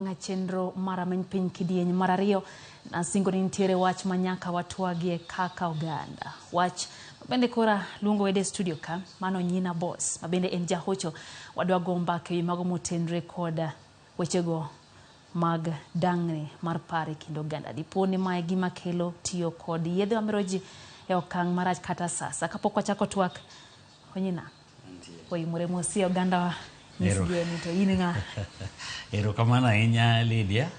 Chenro mar Ameny Piny kidieny mar ariyo nasingo ni nitiere wach ma nyaka watwagie kaka oganda. Wach mabende kora luongo wede studio ka, mano Nyina Boss mabende en jahocho. Wadwa go mbaka ewi mago motenre kod wechego mag dang'ni mar paro e kind oganda. Dipo ni mae gima kelo tiyo kod yedhe mamero ji e okang' marach kata sasa. Kapok wachako twak, Onyina. Oimore mos e oganda nyisgie ni to in ng'a? Erokamano ahinya Lydia.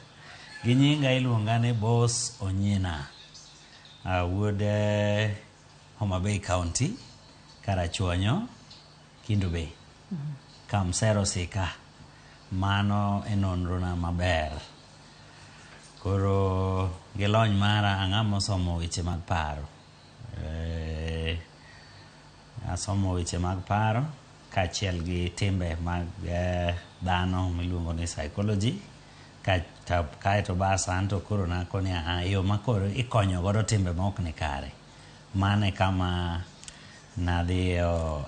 Gi nyinga iluonga ni Boss Onyina. Wuod Homa Bay County, Karachuonyo, Kendu Bay. Kamsero Sika. Mano e nonrona maber. Koro gi lony mara ang'ama osomo weche mag paro. Asomo weche mag paro kaachiel gi timbe mag dhano miluongo ni psychology. Kaeto bas anto koro nakoni aha, yo ma koro ikonyo godo timbe ma ok ni kare. Mano e kama nadhiyo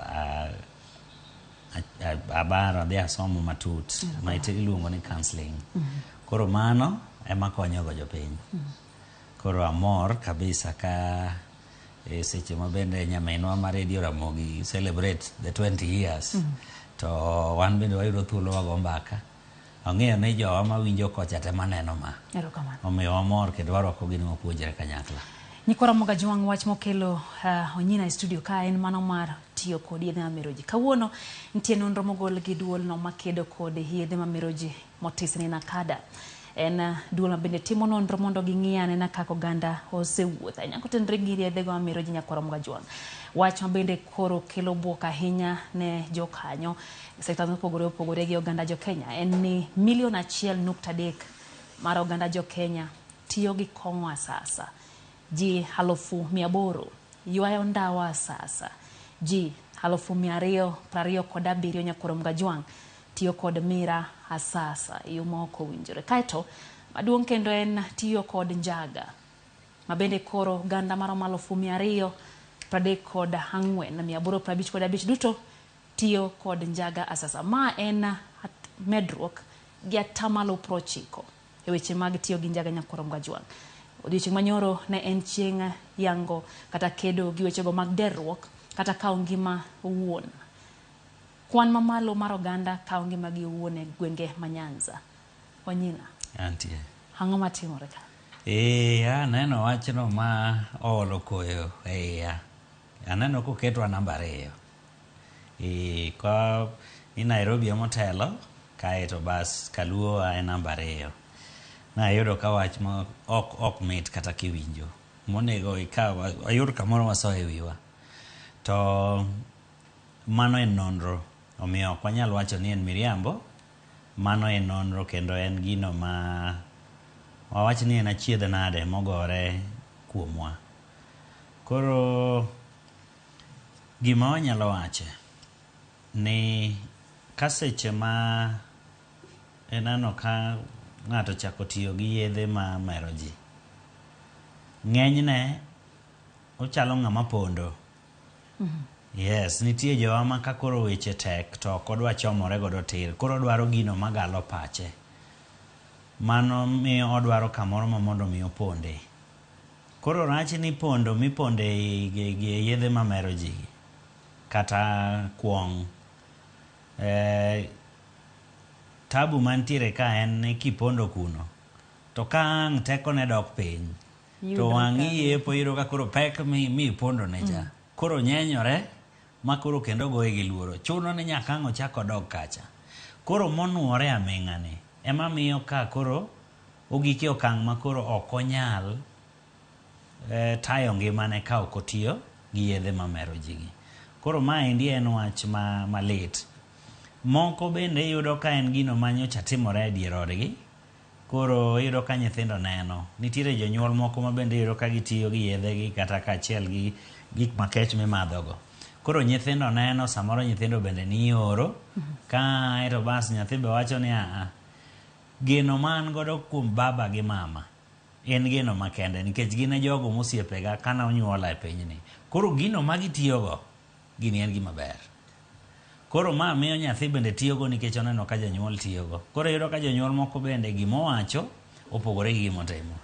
abaro adhi asomo matut ma iluongo ni counseling. Koro mano ema konyo go jopiny. Koro amor kabisa ka e seche ma bende nyaminwa ma Radio Ramogi celebrate the 20 years to wan bende wayudo thuolo wago mbaka. Ang'eyo ni jowa mawinjo kocha te maneno ma. Erokamano. Omiyo wamor kendo warwako gi ni wapuonjre kanyakla. Nyikwa Ramogi Ajwang' wach mokelo Onyina e studio ka en mano mar tiyo kod yedhe mamero ji. Kawuono nitie nonro mogol gi duolno makedo kod yedhe mamero ji motis ni NACADA. En duol ma bende timo nonro mondo ging'i anena kaka oganda osewuotho ahinya kotenore gi yedhego mamero ji nyakwa Ramogi Ajwang'. Wach ma bende koro kelo buok ahinya ne jokanyo sekta mopogore opogore gi oganda jo Kenya en ni milion 1.3 mar oganda jo Kenya tiyo gi kong'o asasa. Ji 800,000 ywayo ndawa asasa. Ji 227,000 nyakwa Ramogi Ajwang' tiyo kod mira asasa e yo ma ok owinjore. Kaeto maduong' kendo en tiyo kod njaga ma bende koro oganda maromo 234,855 duto tiyo kod njaga asasa. Ma en medruok gi 90% e weche mag tiyo gi njaga nyakwa Ramogi Ajwang'. Odiochieng' manyoro ne en chieng' yango kata kedo gi wechego mag derruok kata kawo ngima owuon. Kwan mamalo mar oganda kawo ngimagi owuon e gwenge ma Nyanza. Onyina. Antie. Ang'o matimore ka? Ee, aneno wachno ma oolo koyo e iya. Aneno koketwa namba 2. Ee, ka ni Nairobi ema otelo, kaeto bas Kaluo a e namba 2. Nayudo ka wach ma ok mit kata kiwinjo. Monego ikaw, wayud kamoro waso e wiwa. To mano en nonro, omiyo ok wanyal wacho ni en miriambo. Mano en nonro kendo en gino ma wawach ni en achiedh nade mogore kuomwa. Koro gima wanyalo wacho ni ka seche ma ineno ka ng'ato ochako tiyo gi yedhe ma mero ji, ng'enyne ochalo ng'ama pondo. Yes, nitie jowa ma ka koro weche tek to ok odwa chomore godo tir. Koro odwaro gino magalo pache. Mano miyo odwaro kamoro ma mondo mi oponde. Koro rach ni pondo miponde e yedhe mamero ji kata kuong'. Tabu mantiere ka en ni kipondo kuno to ka ang' tekone dok piny to wang' iyepo iyudo ka koro pek mipondo ne cha koro nyenyore ma koro kendo goye gi luoro. Chuno ni nyaka ang' ochak odog kacha. Koro monuore aming'a ni ema miyo ka koro ogik e okang' ma koro ok onyal tayo ngimane ka ok otiyo gi yedhe mamero ji gi. Koro maendi en wach malit. Moko bende iyudo ka en gino ma nyocha timore e dier odgi. Koro iyudo ka nyithindo neno. Nitiere jonyuol moko ma bende iyudo ka gitiyo gi yedhe gi kata kaachiel gi gik makech mimadho go. Koro nyithindo neno, samoro nyithindo bende nioro. Kaeto bas nyathi be wacho ni aa, geno ma an godo kuom baba gi mama en geno makende nikech gin e jogo mosiepega kane onyuola e pinyni. Koro gino ma gitiyogo, gini en gima ber. Koro ma miyo nyathi bende tiyogo nikech oneno ka janyuol tiyogo. Koro iyudo ka jonyuol moko bende gimowacho opogore gi gimotimo.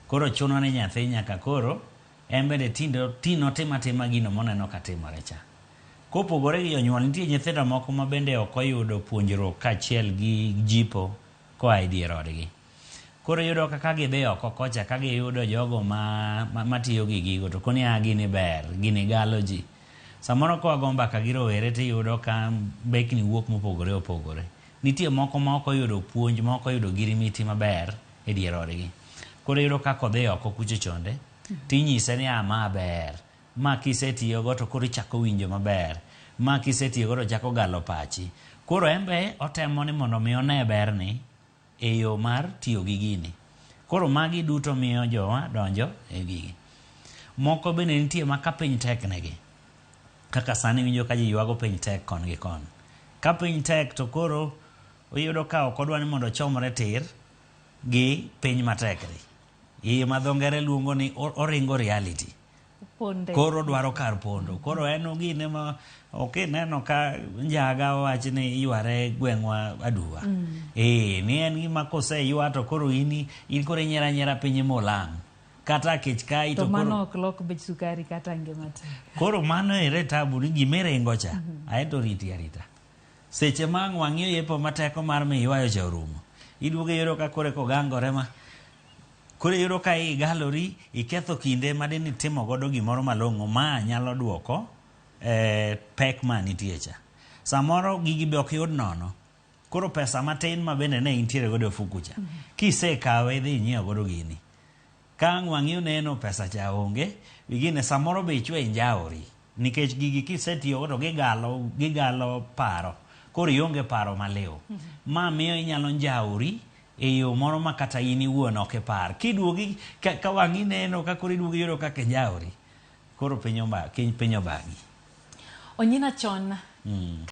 Koro chuno ni nyathi nyaka koro en bende tinde tin otim atima gino moneno ka timore cha. Kopogore gi jonyuol, nitie nyithindo moko ma bende ok oyudo puonjruok kaachiel gi jipo koa e dier odgi. Koro iyudo ka ka gidhi oko kocha ka giyudo jogo ma, ma, matiyo gi gigo to koni a gini ber, gini galo ji. Samoro ka wago mbaka gi rowere tiyudo ka mbekni wuok mopogore opogore. Nitie moko ma ok oyudo puonj, ma ok oyudo girimiti maber e dier odgi. Koro iyudo ka kodhi oko kucho chonde, tinyise ni a ma ber, ma kisetiyogo to koro ichako winjo maber, ma kisetiyogo to chako galo pachi. Koro en be otemo ni mondo mi one berni e yo mar tiyo gi gini. Koro magi duto miyo jowa donjo e gigi. Moko bende nitie ma ka piny tek negi, kaka sani winjo ka ji ywago piny tek kon gi kon. Ka piny tek to koro iyudo ka ok odwa ni mondo ochomre tir gi piny matekni. Iye ma dho ngere luongo ni oringo reality. Ponde. Koro odwaro kar pondo. Koro en gine ma ok ineno ka njaga owach ni iyware gweng'wa aduwa. Eh, ni en gima koseywa to koro in in koro inyiero anyiera piny molang'. Kata kech kai To to mano koro ok lok bech sukari kata ngima tek. koro mano ere tabu ni gimiringo cha aeto riti arita. Seche ma ang' wang'i oyepo ma teko mar miywayo cha orumo. Iduogo iyudo ka koro eka ogangore ma koro iyudo ka igalori iketho kinde ma dine itimo godo gimoro malong'o ma nyalo duoko eh, pek ma nitie cha. Samoro gigi be ok yud nono. Koro pesa matin ma bende ne intiere godo e ofuku cha. Kisekawe idhi inyiewo godo gini. Ka ang' wang'i oneno pesa cha onge, gine samoro be ichwe injawori. Nikech gigi kisetiyogo to gigalo, gigalo paro. Koro ionge paro maliw. Ma miyo inyalo njawori e yo moro ma kata in iwuon ok ipar. Kiduogi, ka, ka wang'i neno ka koro iduogo iyudo kaka injawori. Koro piny oba, piny obagi. Onyina chon.